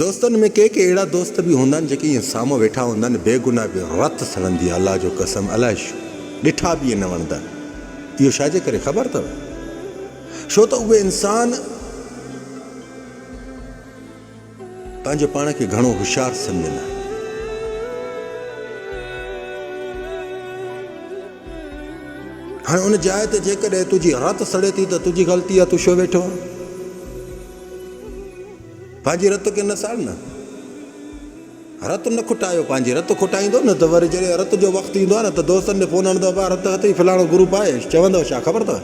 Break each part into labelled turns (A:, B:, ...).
A: دوستن ۾ ڪي ڪي اهڙا دوست به هوندا آهن جيڪي ائين سامهون ويٺا هوندا آهن بيگناهه به رت سڙندي آهي الله جو قسم الائي ڇو ڏٺا به ائين نه وڻندا آهن اهو ڇا جي ڪري خبر اٿو ڇو ته اهي انسان پنهنجو پاڻ کي گهڻو هوشيار سمجهندا آهن. هاڻي ان جاء تي جيڪڏهن تنهنجي رت سڙي ٿي ته تنهنجي غلطي آهي تون ڇو ويٺو آهين؟ پنهنجي رت کي نه ساڙ نه. رت نه کٽايو پنهنجي رت کٽائيندو نه ته وري جڏهن رت جو وقت ايندو آهي نه ته دوستن ڏي فون هڻندو ڀاء رت اٿئي فلاڻو گروپ آهي چوندو ڇا خبر اٿو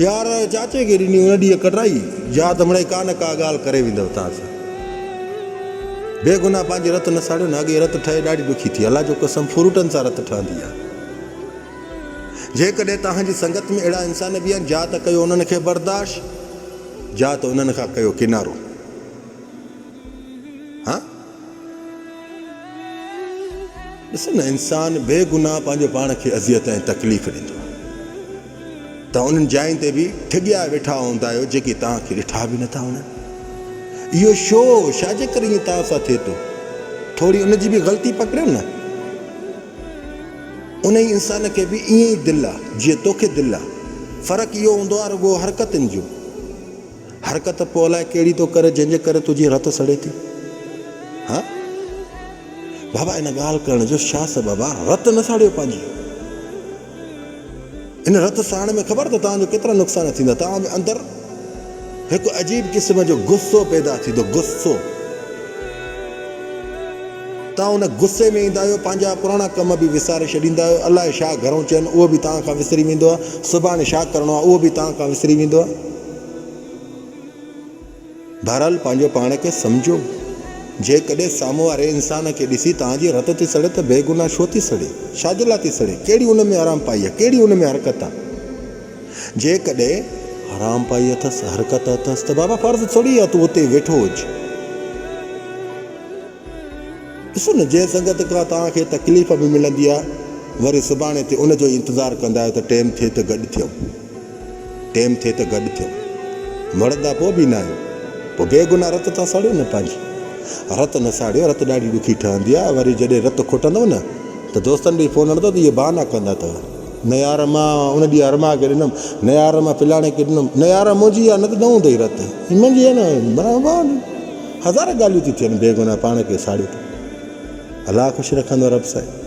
A: يار چاچي کي ڏني ان ڏينهن ڪڍرائي يا ته مڙئي ڪا نه ڪا ڳالهه ڪري ويندو توهان سان بيگناهه پنهنجي رت نه ساڙيو نه اڳي رت ٺهي ڏاڍي ڏکي ٿي الله جو قسم فروٽن سان رت ٺهندي آهي جيڪڏهن توهان جي سنگت ۾ اهڙا انسان به آهن جا ته ڪيو انهن کي برداشت جا ته انهن کان ڪيو ڪنارو. ها ڏس نه انسان بي گناهه پنهنجو پاڻ کي اذيت ۽ تڪليف ڏيندو آهي. توهان انهن جاين تي به ٺڳيا ويٺا هوندا آهيو جيڪي توهان کي ڏٺا به نٿا وڃن. اهو شو ڇا جي ڪري ائين توهان سان ٿئي ٿو؟ ٿوري ان جي به غلطي پڪڙيو نه. انهي انسان کي به ائين ئي دل آ جيئن توکي دل آ. فرق اهو هوندو آ رڳو حرڪتن جو. حرڪت پوء الائي ڪهڙي ٿو ڪري جنهن جي ڪري تنهنجي رت سڙي ٿي. ها بابا ان ڳالهه ڪرڻ جو ڇا سبب آ؟ رت نه ساڙيو پنهنجي. ان رت ساڙڻ ۾ خبر اٿو توهان جو ڪيترا نقصان ٿيندا. توهان ۾ اندر هڪ عجيب قسم جو غصو پيدا ٿيندو، غصو. توهان ان غصي ۾ ايندا آهيو، پنهنجا پراڻا ڪم به وساري ڇڏيندا آهيو، الائي ڇا گهرئون چين اهو به توهان کان وسري ويندو آهي، سڀاڻي ڇا ڪرڻو آهي اهو به توهان کان وسري ويندو آهي. بهرحال پنهنجو پاڻ کي سمجهو. جيڪڏهن سامهون واري انسان کي ڏسي توهان جي رت ٿي سڙي ته بيگناهه ڇو ٿي سڙي؟ ڇا جي لاء ٿي سڙي؟ ڪهڙي ان ۾ حرام پائي آهي؟ ڪهڙي ان ۾ حرڪت آهي؟ جيڪڏهن حرام پائي اٿس، حرڪت اٿس ته بابا فرض ٿوري آهي تون اتي ويٺو هج. ڏسو نه جنهن سنگت کان توهان کي تڪليف به ملندي آهي وري سڀاڻي تي ان جو ئي انتظار ڪندا آهيو ته ٽيم ٿئي ته گڏ ٿيون ٽيم ٿئي ته گڏ ٿيون مڙندا پوء به نه آهيو پوء بيگناهه رت ٿا ساڙيو نه پنهنجي رت نه ساڙيو رت ڏاڍي ڏکي ٺهندي آهي وري جڏهن رت کٽندو نه ته دوستن ڏي فون هڻندو ته اهي بهانا ڪندا اٿو نه يار مان ان ڏينهن ارما کي ڏنم نه يار مان فلاڻي کي ڏنم نه يار منهنجي آهي نه ته نه هوندئي رت منهنجي آهي نه بهانا هزار ڳالهيون ٿيون ٿين بيگناهه پاڻ کي ساڙيو ٿو الله خوش رکندو رب سائين.